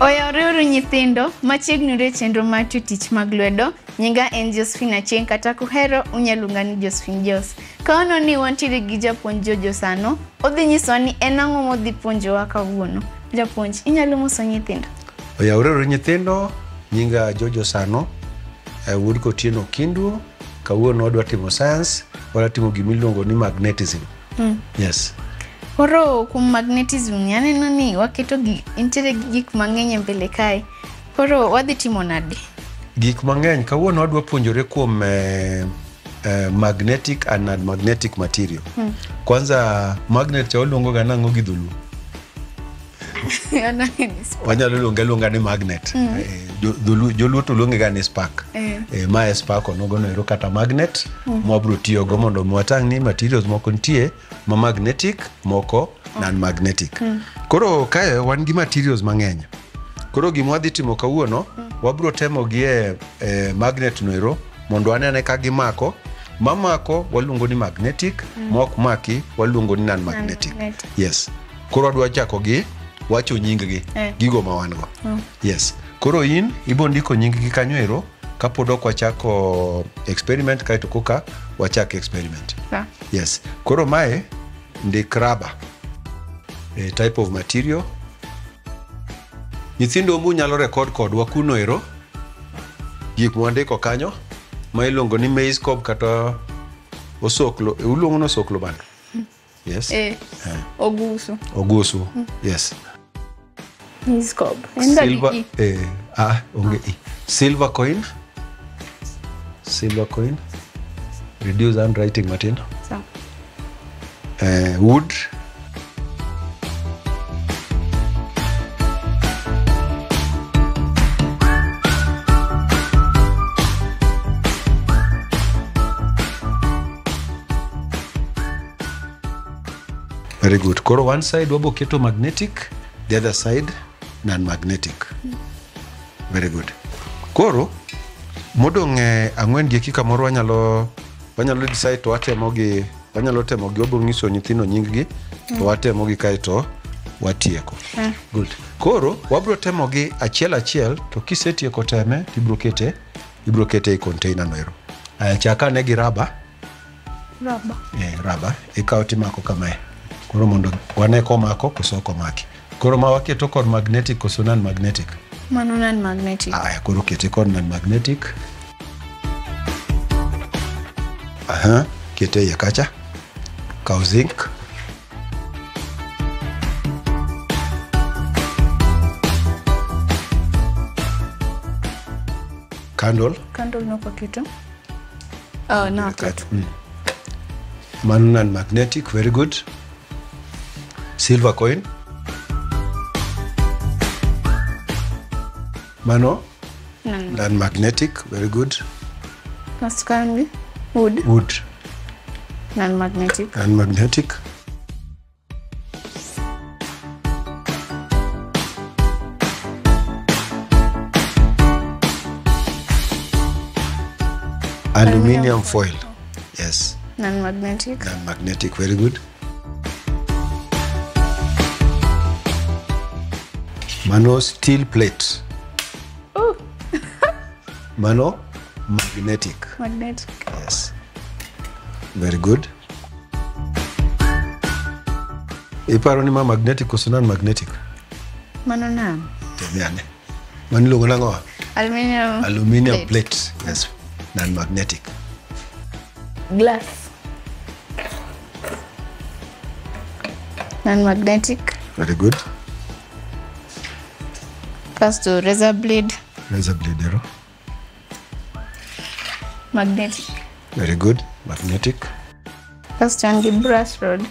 Oyawreuru nyithindo, machiegni e chenro mar tich mag lwedo. Nyinga en Josephine Achieng' kata kuhero unyalo luonga ni Josephine Jos. Kawuono ni wantiere gi japuonj Jojo Sano, odhi nyisowa ni en ang'o modhi puonjowa kawuono. Japuonj, inyalo moso nyithindo? Oyawreuru nyithindo, nyinga Jojo Sano, wuod Kotieno Kindu. Kawuono wadwa timo science, wadwa timo gima iluongo ni magnetism. Yes. Koro kuom magnetism ni aneno ni waketo gi nitiere gi gik mang'eny e mbele kae. Koro wadhi timo nade? Gik mang'eny, kawuono wadwa puonjore kuom magnetic and non-magnetic material. Kwanza magnet cha waluongo ga nang'o gi dholuo? Wanyalo luonge aluonga ni magnet. Joluo to luonge ga ni spark. Ma e spark onogo no ero kata magnet mwabro tiyogo mondo mi watang' ni materials moko nitie ma magnetic, moko non-magnetic. Koro kae wan gi materials mang'eny. Koro gima wadhi timo kawuono, wabro temo gi e magnet no ero mondo wanene ka gimako. Mamako waluongo ni magnetic, mok maki waluongo ni non-magnetic. Yes. Koro wadwa chako gi wacho nying gi, gigo ma wan go. Yes. Koro in ibo ndiko nying gi kanyo ero kapod ok wachako experiment kaeto koka wachak experiment. Yes. Koro mae ndik rubber, a type of material. Nyithindo mu nyalo record kodwa kuno ero gik mwandiko kanyo ma iluongo ni maize cob kata osoklo. Uluongo ni osoklo bando? Yes. Ogusu. Ogusu. Yes. Maize cob. Silver, onge i. Silver coin. Silver coin. Reduce handwriting matin. So. Wood. Very good. Koro one side wabo keto magnetic, the other side non-magnetic. Very good. Koro modong' ang'wen gi eki kamoro wanyalo decide to watemo gi, wanyalo temo gi, wabiro nyiso nyithindo nying gi to watemo gi kaeto watieko. Good. Koro wabiro temo gi achiel achiel to kisetieko teme tibiro kete, ibiro kete e container no ero. Aya, chak ane gi rubber. Rubber. Rubber. Ikawo timako kamae. Koro mondo wane komako koso ok omaki. Koro ma waketo kod magnetic koso non-magnetic? Mano non-magnetic. Aya, koro kete kod non-magnetic. Aha, kete iye kacha. Kaw zinc. Candle. Candle no waketo. Oh, no waketo. Mano non-magnetic, very good. Silver coin. Mano? Non-magnetic, very good. Must wood. Wood. Non-magnetic. Non-magnetic. Aluminium foil. Yes. Non-magnetic. Non-magnetic, very good. Mano steel plate. Oh. Mano magnetic. Magnetic. Yes. Very good. Iparo ni ma magnetic koso non-magnetic? Mano nam. Temiane. Mano iluongo nang'o? Aluminium. Aluminium plate. Yes. Non-magnetic. Glass. Non-magnetic. Very good. First to razor blade. Razor blade, ero. Magnetic. Very good. Magnetic. First one, the brass rod.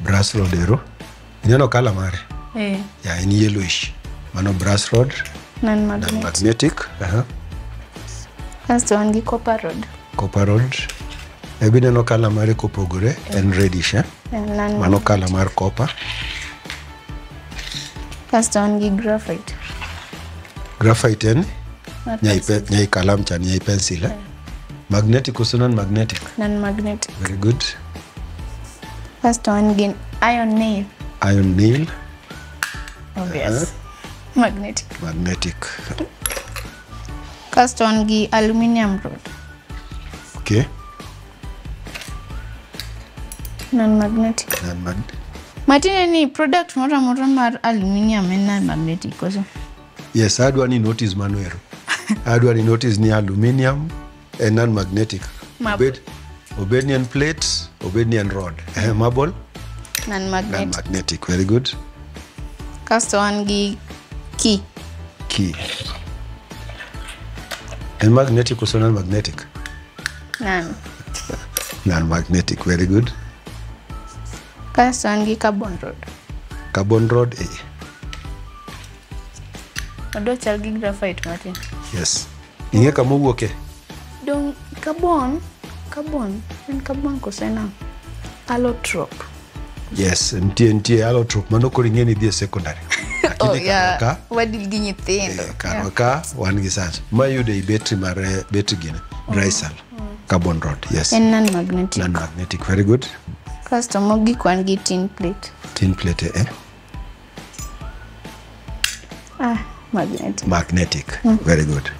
Brass rod, ero. Ineno color mare? Eh. Yeah, in yellowish. Mano brass rod. Non-magnetic. Non-magnetic. First one, the copper rod. Copper rod. Ebi neno color mare kopogore en reddish, eh? Mano color mar copper. First one, the graphite. Graphite en nyai kalam cha nyai pencil, eh? Magnetic koso non-magnetic? Non-magnetic. Very good. First one, again, iron nail. Iron nail. Obvious. Magnetic. Magnetic. Kasto wan gi aluminium rod. Okay. Non-magnetic. Non-magnetic. Matiende ni product moro amora mar aluminium en non-magnetic koso? Yes, adwa ni notice mano ero. Adwa ni notice ni aluminium en non-magnetic. Marble. Obed ni en plate, obed ni en rod. Marble? Non-magnetic. Non-magnetic. Very good. Kasto wan gi key. Key. En magnetic koso non-magnetic? Non. Non-magnetic. Very good. Kasto wan gi carbon rod. Carbon rod, eh. Odwa chal gi graphite matin. Yes. Ing'e kama owuoke? Dong carbon, en carbon koso en ang'o? Allotrope. Yes, nitie allotrope. Mano koro ing'e ni idhi e secondary. Oh yeah, wadil gi nyithindo. Karwa ka wan gi science. Ma yude ei betri mar betri gine, dry cell. Carbon rod, yes. En non-magnetic. Non-magnetic, very good. Kasto mogik wan gi tin plate. Tin plate, eh? Ah, magnetic. Magnetic, very good.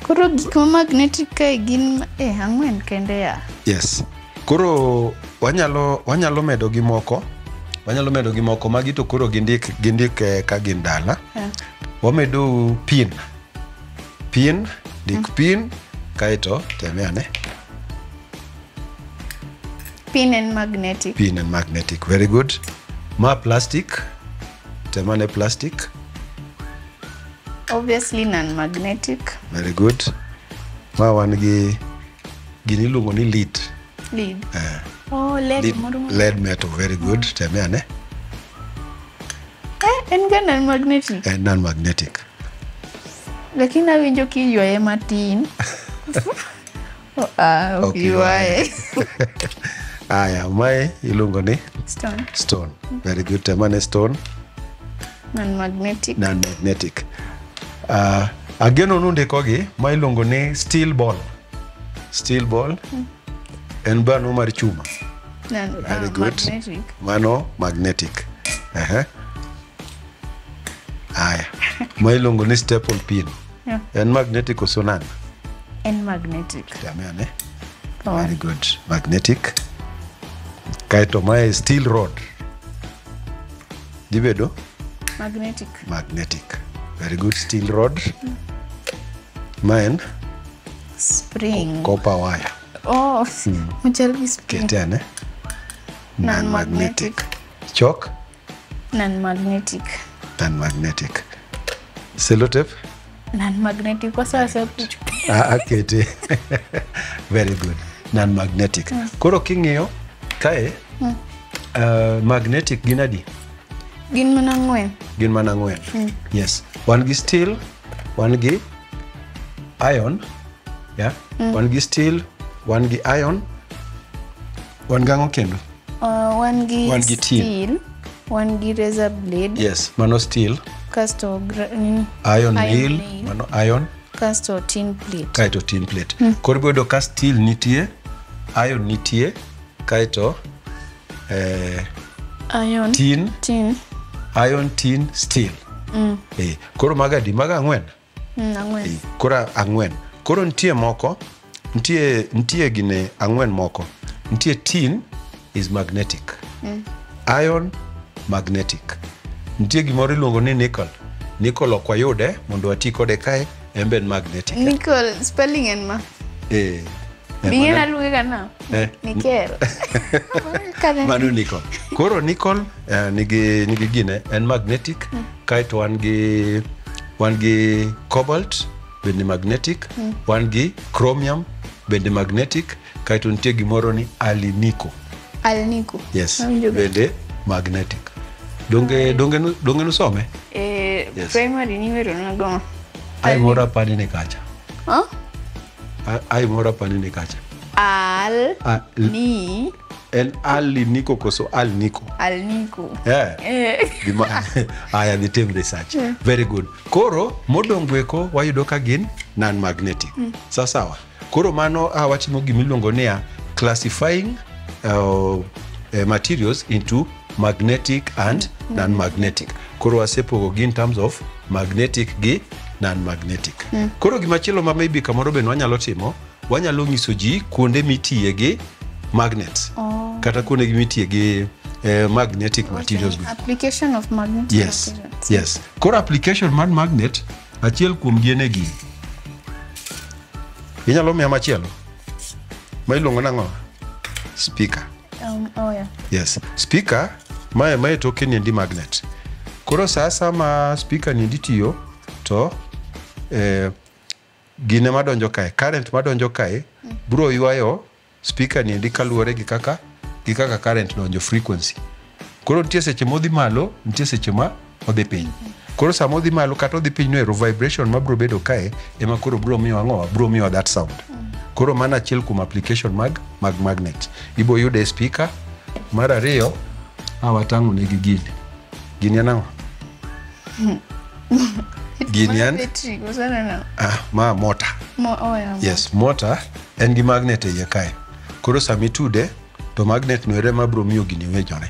Koro gik ma magnetic kae gin ang'wen kende ya. Yes. Koro wanyalo medo gi moko. Wanyalo medo gi moko magi to koro gindik ka gin dala. Yeah. Wamedo pin. Pin, dik pin, kaeto teme ane. Pin and magnetic. Pin and magnetic, very good. Ma plastic, temane plastic. Obviously non-magnetic. Very good. Ma wan gi gini iluongo ni lead. Lead. Oh, lead. Lead metal, very good. Teme ane. En ga non-magnetic. En non-magnetic. Lakini awinjo kiywaye matin. Ok ywaye. Aya, mae iluongo ni stone. Stone. Very good. Temane stone. Non-magnetic. Non-magnetic. Ageno nundikogi ma iluongo ni steel ball. Steel ball. En bano mar chuma. Very good. Magnetic. Mano magnetic. Aya. Ma iluongo ni staple pin. Yeah. En magnetic koso non? En magnetic. Tame ane. Very good. Magnetic. Kaeto mae steel rod. Dibedo? Magnetic. Magnetic. Very good. Steel rod. Maen? Spring. Copper wire. Oh, ochal gi spring. Kete ane. Non-magnetic. Chalk? Non-magnetic. Non-magnetic. Sellotape? Non-magnetic. Akete. Very good. Non-magnetic. Koro king'iyo kae, magnetic gin adi? Gin mana ang'wen. Gin mana ang'wen. Yes. Wan gi steel, wan gi iron, yeah? Wan gi steel, wan gi iron, wan gi ang'o kendo? Wan gi steel, wan gi razor blade. Yes, mano steel. Kasto iron nail, mano iron. Kasto tin plate. Kaeto tin plate. Koro ibiro yudo ka steel nitie, iron nitie, kaeto iron, tin, iron, tin, steel. Koro maga adi? Maga ang'wen? Ang'wen. Koro ang'wen. Koro nitie moko, nitie gine ang'wen moko. Nitie tin is magnetic. Iron, magnetic. Nitie gimoro iluongo ni nickel. Nickel ok wayude mondo wati kode kae, en be en magnetic. Nickel, spelling en ma? Bing'e naluonge ga nang'o? Nickel. Mano nickel. Koro nickel nigi gine, en magnetic. Kaeto wan gi cobalt bende magnetic, wan gi chromium bende magnetic, kaeto nitie gimoro ni alnico. Alnico. Yes, bende magnetic. Donge nusome? Yes. Primary niwero nago. Ai moro apani ni kacha. Huh? Ai moro apani ni kacha. Al ni En alnico koso alnico? Alnico. Yeah. Aya dhi tim research. Very good. Koro modong' go wayudo ka gin non-magnetic. Sawa sawa. Koro mano watimo gimiluongo niya classifying materials into magnetic and non-magnetic. Koro wasepogo gi in terms of magnetic gi non-magnetic. Koro gimachielo ma maybe kamoro bende wanyalo timo, wanyalo nyiso ji kuonde mitiye gi magnets. Kata kuonde mitiye gi magnetic materials go. Application of magnetic materials. Yes. Koro application mar magnet, achiel kuom gi en e gini. Inyalo miya machielo? Ma iluongo nang'o? Speaker. Oh yeah. Yes. Speaker, mae toke niendi magnet. Koro sa asaya ma speaker niendi tiyo, to gine madonjo kae, current madonjo kae, bro ywayo speaker niendi kaluwore gi kaka current donjo, frequency. Koro nitie seche modhi malo, nitie seche ma odhi piny. Koro sama odhi malo kata odhi piny no ero, vibration mabro bedo kae ema koro bro miyo ang'o? Bro miyo that sound. Koro mano achiel kuom application mag magnet. Ibo yude e speaker. Mar ariyo, a watang'o negi gini. Gini en ang'o? Gini en Battery, koso neno? Ah, ma motor. Oh yeah. Yes, motor en gi magnet e iye kae. Koro sama itude to magnet no ere ma bro miyo gini winjore.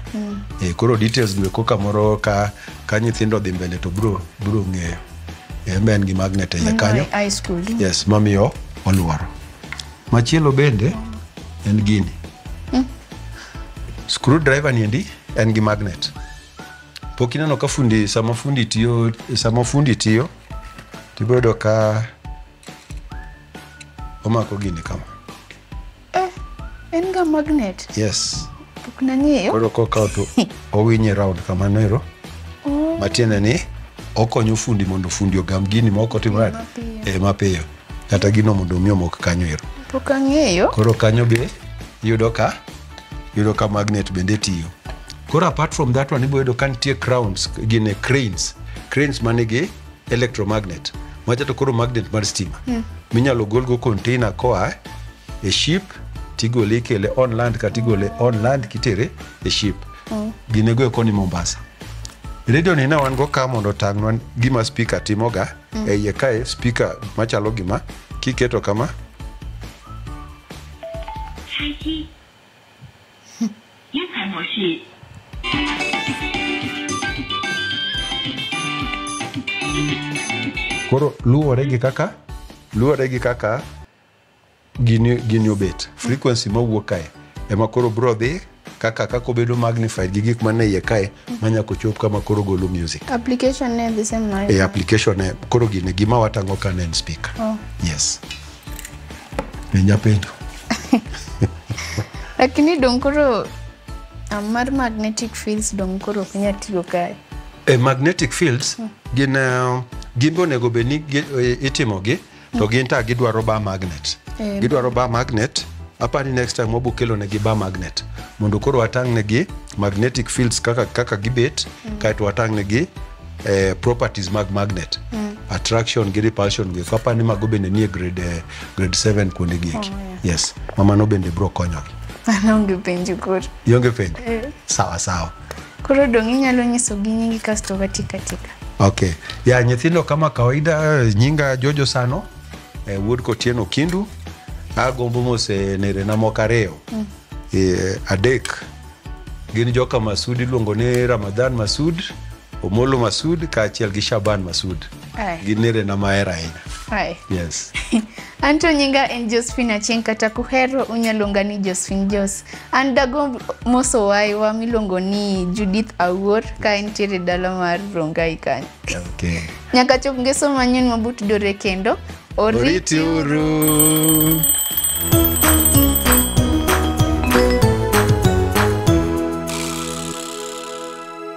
Koro details go eko kamoro ka nyithindo odhi mbele to bro ng'eyo. En be en gi magnet e iye kanyo. High school. Yes, mamiyo oluoro. Machielo bende en gini. Screwdriver niendi en gi magnet. Pok ineno ka fundi sama fundi tiyo tibiro yudo ka omako gini kama. En ga magnet. Yes. Pok nang'eyo. Koro kokawo to owinye round kamano ero. Matiende ni okonyo fundi mondo fundi ogam gini ma ok otimo nade? Mapiyo. Mapiyo. Kata gino mondo mi omok kanyo ero. Pok ang'eyo. Koro kanyo be yudo ka magnet bende tiyo. Koro apart from that one, ibo yudo ka nitie crowns, gine cranes manigi electromagnet. Macha to koro magnet mar stima. Minyalo golgo container koa e ship tigole ikele on land kata igole on land kitere e ship. Ginego eko ni Mombasa. Radio ni ne wan go ka mondo otang'nwa gima speaker timoga. E iye kae speaker machalo gima kiketo kama 开机，音材模式， Koro luwore gi kaka gini obet, frequency mawuok kae ema koro bro dhi kaka obedo magnified gi gik mane iye kae manyako chop kama koro golo music. Application ne the same na. E application ne koro gini gima watang'o ka ne en speaker. Oh. Yes, penja penjo. Lakini dong koro mar magnetic fields dong koro ok nyal tiyo kae. E magnetic fields gin gin be onego bed ni itimogi to gin ta gidwaro bar magnet. Gidwaro bar magnet. Apani next time wabo kelo negi bar magnet mondo koro watang' negi magnetic fields kaka gibet, kaeto watang' negi properties mag magnet, attraction gi repulsion gi. Apani mago bende nie grade 7 kuonde gi eki. Oh, yeah. Yes, mamano bende bro konyogi. An onge penjo koro. Ionge penjo? Eh. Sawa sawa. Koro dong inyalo nyisogi nyingi kasto watika tika. Okay. Ya nyithindo, kama kawaida, nyinga Jojo Sano, wuod Kotieno Kindu. Agombo mose nerena moko ariyo. Adek. Gin joka Masud iluongo ni Ramadhan Masud, Omolo Masud kaachiel gi Shaban Masud. Ai. Gin nerena mahero ahinya. Ai. Yes. Anto nyinga en Josephine Achieng', kata kuhero unyalo ni Josephine Jos. An dagomb moso waiwa miluongo ni Judith Awuor ka entiere dala mar Rongai kanyo. Okay. Nyaka chop ngeso manyien mabutudore kendo. Oriti uru.